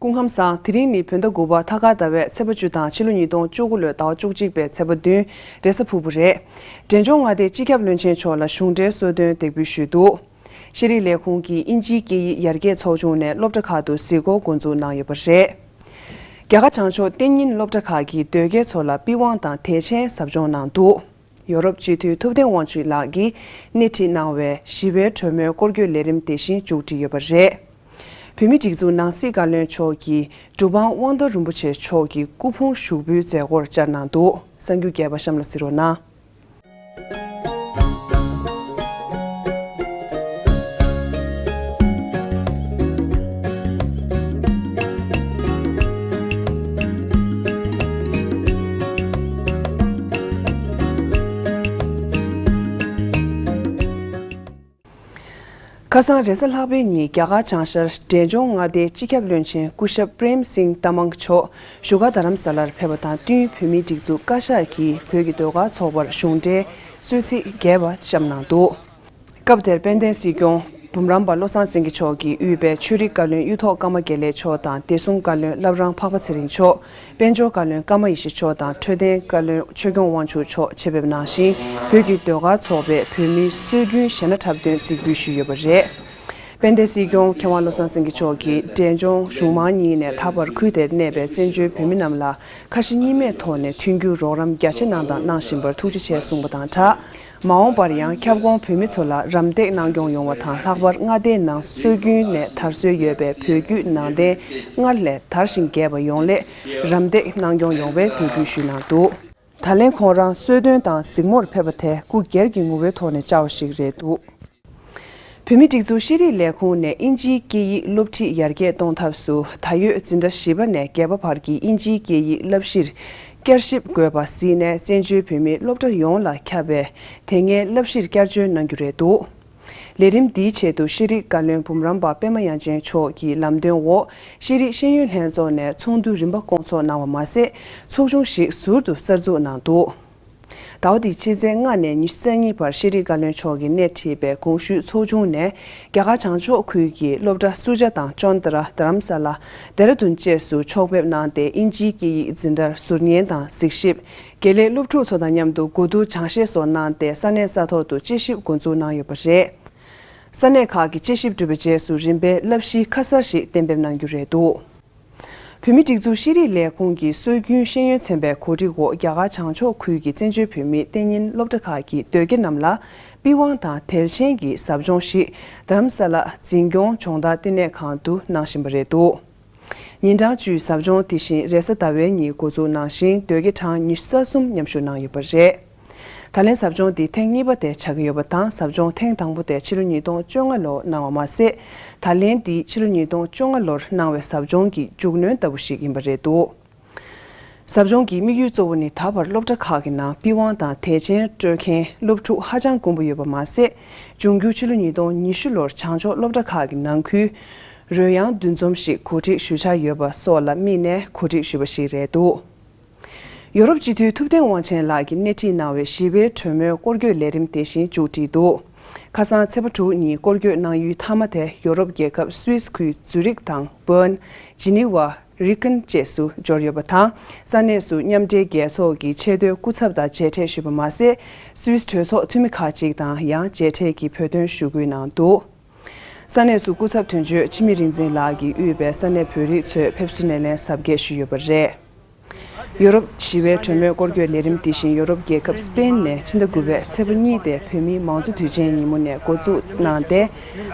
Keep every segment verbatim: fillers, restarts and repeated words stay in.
སྐུ་ཁམས་བཟང་། དེ་རིང་ནི་བོད་ཟླ་དགུ་པ་ཐ་སྐར་ཟླ་བའི་ཚེས་པ་བཅུ་དང་ཕྱི་ལོ་ཉིས་སྟོང་བཅུ་དགུ་ལོའི་ཟླ་བ་བཅུ་གཅིག་པའི་ཚེས་པ་བདུན། རེས་གཟའ་ཕུར་བུ་རེད། འབྲས་ལྗོངས་མངའ་སྡེའི་སྤྱི་ཁྱབ་བློན་ཆེན་མཆོག་ལ་གཞུང་འབྲེལ་གསོལ་སྟོན་འདེགས་འབུལ་ཞུས་འདུག་ཤེས་རིག་ལས་ཁུངས་ཀྱི་དབྱིན་ཇིའི་སྐད་ཡིག་ཡར་རྒྱས་ཚོགས་ཆུང་ནས་སློབ་གྲྭ་ཁག་ཏུ་གཟིགས་སྐོར་འགོ་འཛུགས་གནང་ཡོད་པ་རེད། རྒྱ་གར་བྱང་ཕྱོགས་གཏན་ཉིན་སློབ་གྲྭ་ཁག་གི་དོལ་རྒྱལ་ཚོ་ལ་པི་ཝང་དང་དད་ཆེན་ཟབ་སྦྱོང་གནང་འདུག་ཡོ་རོབ་སྤྱི་འཐུས་ཐུབ་བསྟན་དབང་ཕྱུག་ལགས་ཀྱིས་སྣེ་ཁྲིད་གནང་བའི་ཞི་བའི་གྲོས་མོལ་སྐོར་སྐྱོད་ལས་རིམ་དེ་བཞིན་མཇུག་སྒྲིལ་ཡོད་པ་རེད། བོད་མིའི་སྒྲིག་འཛུགས་ནང་སྲིད་བཀའ་བློན་མཆོག་གིས་གྲུབ་དབང་དབང་རྡོར་རིན་པོ་ཆེ་མཆོག་གི་སྐུ་ཕུང་ཞུགས་འབུལ་མཛད་སྒོར་བཅར་གནང་འདུག་གསར་འགྱུར་རྒྱས་པ་གཤམ་ལ་གཟིགས་རོགས་གནང་། ཁ་སང་རེས་གཟའ་ལྷག་པའི་ཉིན་རྒྱ་གར་བྱང་ཤར་འབྲས་ལྗོངས་མངའ་སྡེའི་སྤྱི་ཁྱབ་བློན་ཆེན་སྐུ་ཞབས་པྲེམ་སིང་ཏ་མང་མཆོག་བཞུགས་སྒར་རྡ་རམ་ས་ལར་ཕེབས་པ་དང་བསྟུན་བོད་མིའི་སྒྲིག་འཛུགས་བཀའ་ཤག་གིས་བོད་ཀྱི་ཟློས་གར་ཚོགས་པར་གཞུང་འབྲེལ་གསོལ་ཚིགས་རྒྱས་པ་བཤམས་གནང་འདུག་སྐབས་དེར་དཔལ་ལྡན་སྲིད་སྐྱོང་འབུམ་རམས་པ་བློ་བཟང་སེང་གེ་མཆོག་གིས་དབུས་པའི་ཆོས་རིག་བཀའ་བློན་གཡུ་ཐོག་ཀརྨ་དགེ་ལེགས་མཆོག་དང་བདེ་སྲུང་བཀའ་བློན་བླ་བྲང་འཕགས་པ་ཚེ་རིང་མཆོག་དཔལ་འབྱོར་བཀའ་བློན་ཀརྨ་ཡེ་ཤེས་མཆོག་དང་འཕྲོད་བསྟེན་བཀའ་བློན་ཆོས་སྐྱོང་དབང་ཕྱུག་མཆོག་ཆེད་ཕེབས་གནང་ཞིང་། བོད་ཀྱི་ཟློས་གར་ཚོགས་པས་བོད་མིའི་སྲོལ་རྒྱུན་གཞས་སྣ་འཁྲབ་སྟོན་གཟིགས་འབུལ་ཞུས་ཡོད་པ་རེད། དཔལ་ལྡན་སྲིད་སྐྱོང་མཁས་དབང་བློ་བཟང་སེང་གེ་མཆོག་གིས་འབྲས་ལྗོངས་གཞུང་མང་གཉིས་ནས་ད་བར་ཁུལ་དེར་གནས་པའི་བཙན་བྱོལ་བོད་མི་རྣམས་ལ་ཁ་ཞེ་གཉིས་མེད་ཐོག་ནས་མཐུན་འགྱུར་རོགས་རམ་རྒྱ་ཆེ་གནང་དང་གནང་བཞིན་པར་ཐུགས་རྗེ་ཆེ་གསུངས་པ་དང་སྦྲགས། མ་འོངས་པར་ཡང་ཁྱབ་ཁོངས་བོད་མི་ཚོ་ལ་རམ་འདེགས་གནང་སྐྱོང་ཡོང་བ་དང་། ལྷག་པར་མངའ་སྡེའི་ནང་སྲོལ་རྒྱུན་ནས་དར་སྲོལ་ཡོད་པའི་བོད་བརྒྱུད་ནང་བསྟན་སྔར་ལས་དར་ཞིང་རྒྱས་པ་ཡོང་སླད་རམ་འདེགས་གནང་སྐྱོང་ཡོང་བའི་འབོད་སྐུལ་ཞུས་གནང་འདུག་ད་ལན་ཁོང་རང་གསོལ་སྟོན་དང་གཟིགས་མོར་ཕེབས་པ་དེ་སྐུ་སྒེར་གྱི་ངོ་བོའི་ཐོག་ནས་བཅར་བ་ཞིག་རེད་འདུག་བོད་མིའི་སྒྲིག་འཛུགས་ཤེས་རིག་ལས་ཁུངས་ནས་དབྱིན་ཇིའི་སྐད་ཡིག་སློབ་ཁྲིད་ཡར་རྒྱས་གཏོང་ཐབས་སུ་ད་ཡོད་འཛིན་གྲྭ་བཞི་པ་ནས་བརྒྱད་པ་བར་གྱི་དབྱིན་ཇིའི་སྐད་ཡིག་བསླབ་གཞིར་བསྐྱར་ཞིབ་དགོས་པ་གཟིགས་ནས། བཙན་བྱོལ་བོད་མིའི་སློབ་གྲྭ་ཡོངས་ལ་ཁྱབ་པའི་དེ་སྔའི་བསླབ་གཞིར་བསྐྱར་བཅོས་གནང་རྒྱུ་རེད་འདུག་ལས་རིམ་འདིའི་ཆེད་དུ་ཤེས་རིག་བཀའ་བློན་འབུམ་རམས་པ་པད་མ་དབྱངས་ཅན་མཆོག་གི་ལམ་སྟོན་འོག་ཤེས་རིག་ཤེས་ཡོན་ལྷན་ཚོགས་ནས་ཚོགས་འདུ་རིམ་པ་སྐོང་ཚོགས་གནང་བ་མ་ཟད། ཚོགས་ཆུང་ཞིག་ཟུར་དུ་གསར་འཛུགས་གནང་འདུག་ཟླ་བ་འདིའི་ཕྱི་ཚེས་ལྔ་ནས་ཉི་ཤུ་རྩ་གཉིས་བར་ཤེས་རིག་བཀའ་བློན་མཆོག་གིས་སྣེ་ཁྲིད་པའི་གོང་ཞུས་ཚོགས་ཆུང་ནས་རྒྱ་གར་བྱང་ཕྱོགས་ཁུལ་གྱི་སློབ་གྲྭ་སུ་ཇཱ་ཏ་དང་ཅོན་ཏ་ར། རྡ་རམ་ས་ལ། ལྡེ་ར་ལྡུན་བཅས་སུ་ཕྱོགས་ཕེབས་གནང་སྟེ། དབྱིན་ཇིའི་སྐད་ཡིག་འཛིན་གྲྭར་ཟུར་ཉན་དང་གཟིགས་ཞིབ། དགེ་ལས་སློབ་ཕྲུག་ཚོ་དང་མཉམ་དུ་གོ་བསྡུར་སྦྱང་བཤད་སོགས་གནང་སྟེ། ས་གནས་ས་ཐོག་ཏུ་དཔྱད་ཞིབ་འགོ་འཛུགས་གནང་ཡོད་པ་རེད། ས་གནས་ཁག་གི་དཔྱད་ཞིབ་གྲུབ་པའི་རྗེས་སུ་རིམ་པས་བསླབ་གཞི་ཁ་གསར་ཞིག་གཏན་འབེབས་གནང་རྒྱུ་རེད་འདུག་བོད་མིའི་སྒྲིག་འཛུགས་ཤེས་རིག་ལས་ཁུངས་ཀྱི་སྲོལ་རྒྱུན་ཤེས་ཡོན་ཚན་པའི་གོ་སྒྲིག་འོག་རྒྱ་གར་བྱང་ཕྱོགས་ཁུལ་གྱི་བཙན་བྱོལ་བོད་མིའི་གཏན་ཉིན་སློབ་གྲྭ་ཁག་གི་དོལ་རྒྱལ་རྣམས་ལ་པི་ཝང་དང་དལ་ཆེན་གྱི་ཟབ་སྦྱོང་ཞིག་རྡ་རམ་ས་ལ་འཛིན་སྐྱོང་སྦྱོང་བརྡར་བསྟི་གནས་ཁང་དུ་གནང་བཞིན་པ་རེད་འདུག་ཉིན་གྲངས་བཅུའི་ཟབ་སྦྱོང་དེ་བཞིན་རེས་གཟའ་ཟླ་བའི་ཉིན་འགོ་འཛུགས་གནང་ཞིང་། དོལ་རྒྱལ་གྲངས་ཉི་ཤུ་རྩ་གསུམ་མཉམ་ཞུགས་གནང་ཡོད་པ་རེད། ད་ལན་ཟབ་སྦྱོང་འདི་ཐེངས་གཉིས་པ་དེ་ཆགས་ཀྱི་ཡོད་པ་དང་། ཟབ་སྦྱོང་ཐེངས་དང་པོ་དེ་ཕྱི་ལོ་ཉིས་སྟོང་བཅོ་ལྔ་ལོར་གནང་བ་མ་ཟད། ད་ལན་འདི་ཕྱི་ལོ་ཉིས་སྟོང་བཅོ་ལྔ་ལོར་གནང་བའི་ཟབ་སྦྱོང་གི་མཇུག་སྣོན་ལྟ་བུ་ཞིག་ཡིན་པ་རེད་འདུག་ཟབ་སྦྱོང་གི་དམིགས་ཡུལ་གཙོ་བོ་ནི། ད་བར་སློབ་གྲྭ་ཁག་གི་ནང་པི་ཝང་དང་དལ་ཆེན་དཀྲོལ་མཁན་སློབ་ཕྲུག་ཧ་ཅང་དཀོན་པོ་ཡོད་པ་མ་ཟད། འབྱུང་འགྱུར་ཕྱི་ལོ་ཉིས་སྟོང་ཉི་ཤུ་ལོར་བྱང་ཕྱོགས་སློབ་གྲྭ་ཁག་གི་ནང་ཁུལ་རོལ་དབྱངས་འདུ་འཛོམས་ཤིག་གོ་སྒྲིག་ཞུ་འཆར་ཡོད་པ་སོགས་ལ་དམིགས་ནས་གོ་སྒྲིག་ཞུས་པ་ཞིག་རེད་འདུག་ཡོ་རོབ་སྤྱི་འཐུས་ཐུབ་བསྟན་དབང་ཆེན་ལགས་ཀྱིས་སྣེ་ཁྲིད་གནང་བའི་ཞི་བའི་གྲོས་མོལ་སྐོར་སྐྱོད་ལས་རིམ་དེ་བཞིན་མཇུག་བསྒྲིལ་འདུག་ཁ་སང་ཚེས་པ་དྲུག་ཉིན་སྐོར་སྐྱོད་གནང་ཡུལ་མཐའ་མ་དེ་ཡོ་རོབ་རྒྱལ་ཁབ་སུད་སི་ཁུལ་ཛུ་རིག་དང་། བྷརན། ཇི་ནི་ཝ། རི་ཀན་བཅས་སུ་འབྱོར་ཡོད་པ་དང་། ས་གནས་སུ་མཉམ་འབྲེལ་རྒྱལ་ཚོགས་ཀྱི་ཆེས་མཐོའི་སྐུ་ཚབ་དང་མཇལ་འཕྲད་ཞུས་པ་མ་ཟད། སུད་སི་གྲོས་ཚོགས་འཐུས་མི་ཁག་ཅིག་དང་ཡང་མཇལ་འཕྲད་ཀྱིས་བོད་དོན་ཞུ་སྐུལ་གནང་འདུག་ས་གནས་སུ་སྐུ་ཚབ་དོན་གཅོད་འཆི་མེད་རིག་འཛིན་ལགས་ཀྱིས་དབུས་པའི་ས་གནས་བོད་རིགས་ཚོས་ཕེབས་བསུ་སྣེ་ལེན་གཟབ་རྒྱས་ཞུས་ཡོད་པ་རེད། ཡོ་རོབ་ཞི་བའི་གྲོས་མོལ་སྐོར་སྐྱོད་ལས་རིམ་དེ་བཞིན་ཡོ་རོབ་རྒྱལ་ཁབ་སི་པེན་ནས་ཕྱི་ཟླ་དགུ་པའི་ཚེས་པ་གཉིས་ཏེ་བོད་མིའི་མང་གཙོ་དུས་ཆེན་ཉིན་མོ་ནས་འགོ་འཛུགས་གནང་སྟེ།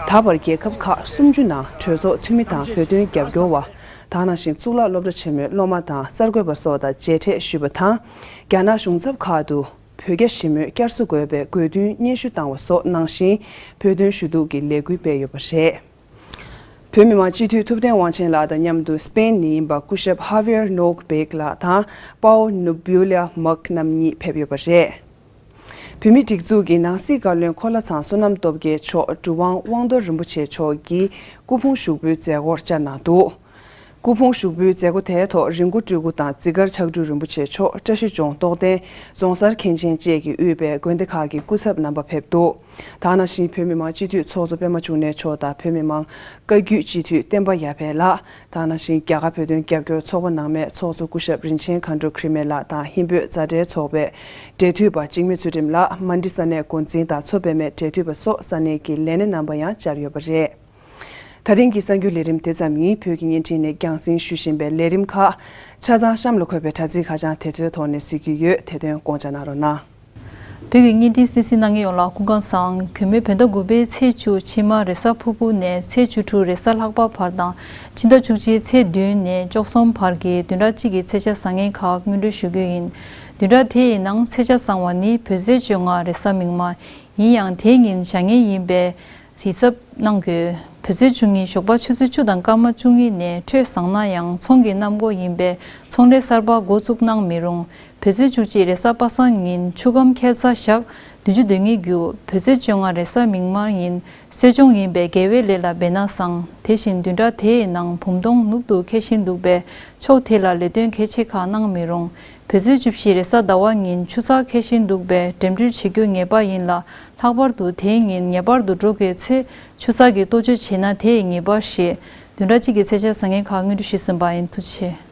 ད་བར་རྒྱལ་ཁབ་ཁག་སུམ་ཅུ་ནང་གྲོས་ཚོགས་འཐུས་མི་དང་བོད་དོན་རྒྱབ་སྐྱོར་བ། དེ་ནང་བཞིན་གཙུག་ལག་སློབ་གྲྭ་ཆེན་མོའི་སློབ་མ་དང་གསར་འགོད་པ་སོགས་དང་མཇལ་འཕྲད་ཞུས་པ་དང་། རྒྱ་ནག་གཞུང་ཚབ་ཁག་ཏུ་བོད་རྒྱ་ཞི་མོལ་བསྐྱར་གསོ་དགོས་པའི་དགོས་འདུན་སྙན་ཞུ་བཏང་བ་སོགས་གནང་ཞིང་། བོད་དོན་ཞུ་གཏུག་གི་ལས་འགུལ་སྤེལ་ཡོད་པ་རེད། བོད་མི་མང་སྤྱི་འཐུས་ཐུབ་བསྟན་དབང་ཆེན་ལགས་དང་མཉམ་དུ་སི་པེན་ནས་ཡིན་པ་སྐུ་ཞབས་ཧ་ཝེར་ནོག་བེག་ལགས་དང་པའོ་ནུ་བུ་ལ་མག་རྣམ་གཉིས་ཕེབས་ཡོད་པ་རེད། བོད་མིའི་སྒྲིག་འཛུགས་ཀྱི་ནང་སྲིད་བཀའ་བློན་འཁོར་ལྷ་ཚང་བསོད་ནམས་སྟོབས་རྒྱལ་མཆོག་གྲུབ་དབང་དབང་རྡོར་རིན་པོ་ཆེ་མཆོག་གི་སྐུ་ཕུང་ཞུགས་འབུལ་མཛད་སྒོར་བཅར་གནང་འདུག་སྐུ་ཕུང་ཞུགས་འབུལ་མཛད་སྒོ་དེའི་ཐོག་རི་མགོ་སྤྲུལ་སྐུ་དང་འཛི་སྒར་ཕྱག་དྲུག་རིན་པོ་ཆེ་མཆོག་བཀྲ་ཤིས་ལྗོངས་རྟོགས་ལྡན་རྫོང་སར་མཁན་ཆེན་བཅས་ཀྱིས་དབུས་པའི་དགོན་སྡེ་ཁག་གི་སྐུ་ཚབ་རྣམ་པ་ཕེབས་འདུག་ད་ག་ནང་བཞིན་བོད་མི་མང་སྤྱི་འཐུས་ཚོགས་གཙོ་པད་མ་འབྱུང་གནས་མཆོག་དང་བོད་མི་མང་བཀའ་བརྒྱུད་སྤྱི་འཐུས་བསྟན་པ་ཡར་འཕེལ་ལགས། ད་ག་ནང་བཞིན་རྒྱ་གར་བོད་དོན་རྒྱབ་སྐྱོར་ཚོགས་པ་ནང་མའི་ཚོགས་གཙོ་སྐུ་ཞབས་རིན་ཆེན་མཁའ་འགྲོ་ཁྲི་མེད་ལགས་དང་ཧིན་བོད་མཛའ་འབྲེལ་ཚོགས་པའི་འབྲེལ་མཐུད་པ་འཇིགས་མེད་ཚུལ་ཁྲིམས་ལགས། མན་ཌི་ས་གནས་འགོ་འཛིན་དང་མཚོ་པད་མའི་འབྲེལ་མཐུད་པ་སོགས་ས་གནས་ཀྱི་ལས་སྣེ་རྣམ་པ་ཡང་བཅར་ཡོད་པ་རེད། ད་རིང་གི་གསར་འགྱུར་ལས་རིམ་དེ་ཙམ་ཡིན། བོད་ཀྱི་བརྙན་འཕྲིན་ནས་རྒྱང་སྲིང་ཞུ་བཞིན་པའི་ལས་རིམ་ཁག་ཆ་ཚང་གཤམ་ལ་འཁོད་པའི་དྲ་ཚིགས་ཁ་བྱང་དེ་ཚོའི་ཐོག་ནས་གཟིགས་རྒྱུ་ཡོད། དེ་དོན་དགོངས་འཇགས་གནང་རོགས་གནང་། བོད་ཀྱི་བརྙན་འཕྲིན་གསན་གཟིགས་གནང་མཁན་ཡོངས་ལ་སྐུ་ཁམས་བཟང་། གུས་མོས་བོད་ཟླ་དགུ་པའི་ཚེས་བཅུ་ཕྱི་མ་རེས་གཟའ་ཕུར་བུ་ནས་ཚེས་བཅུ་དྲུག་རེས་གཟའ་ལྷག་པ་བར་དང་། ཕྱི་ཟླ་བཅུ་གཅིག་ཚེས་བདུན་ནས་བཅུ་གསུམ་བར་གྱི་བདུན་ཕྲག་གཅིག་གི་ཚེས་ཆ་བཟང་ངན་ཁག་སྔོན་འགྲོ་ཞུ་རྒྱུ་ཡིན། བདུན་ཕྲག་དེ་ཡི་ནང་ཚེས་ཆ་བཟང་བ་ནི་བོད་ཚེས་བཅོ་ལྔ་རེས་གཟའ་མིག་དམར། ཡིན་ཡང་དེའི་ཉིན་བྱ་ངན་ཡིན་པས་ཡིད་གཟབ་གནང་དགོས། བོད་ཚེས་བཅུ་གཉིས་ཞོགས་པ་ཆུ་ཚོད་བཅུ་དང་སྐར་མ་བཅུ་གཉིས་ནས་འཕྲོད་བཟང་ན་ཡང་ཚོང་གི་གནམ་སྒོ་ཡིན་པས་ཚོང་ལས་གསར་པ་འགོ་བཙུགས་གནང་མི་རུང་། བོད་ཚེས་བཅུ་གཅིག་རེས་གཟའ་པ་སངས་ཉིན་ཆུ་ཁམས་ཁྱད་མཚར་ཞག་བདུན་ཅུ་དོན་གཉིས་རྒྱུ། བོད་ཚེས་བཅོ་ལྔ་རེས་གཟའ་མིག་དམར་ཡིན། གསོ་སྦྱོང་ཡིན་པས་དགེ་བའི་ལས་ལ་འབད་ན་བཟང་། དེ་བཞིན་བདུན་ཕྲག་དེའི་ནང་བུམ་སྟོང་ནུབ་ཏུ་འཁེལ་བཞིན་འདུག་པས་ཕྱོགས་དེ་ལ་ལས་དོན་གལ་ཆེ་ཁག་གནང་མི་རུང་། བོད་ཚེས་བཅུ་བཞི་རེས་གཟའ་ཟླ་བ་ཉིན་ཆུ་ཚགས་འཁེལ་བཞིན་འདུག་པས་འགྲིམ་འགྲུལ་བྱེད་རྒྱུ་ངེས་པ་ཡིན་ལ། ལྷག་པར་དུ་དེའི་ཉིན་ངེས་པར་དུ་འགྲོ་དགོས་ཚེ་ཆུ་ཚགས་ཀྱི་གཏོ་བཅོས་བྱེད་ན་དེ་ཡི་ངེས་པར་བཞེས། བདུན་ཕྲག་གཅིག་གི་ཚེས་ཆ་བཟང་ངན་ཁག་སྔོན་འགྲོ་ཞུས་ཟིན་པ་ཡིན། ཐུགས་རྗེ་ཆེ།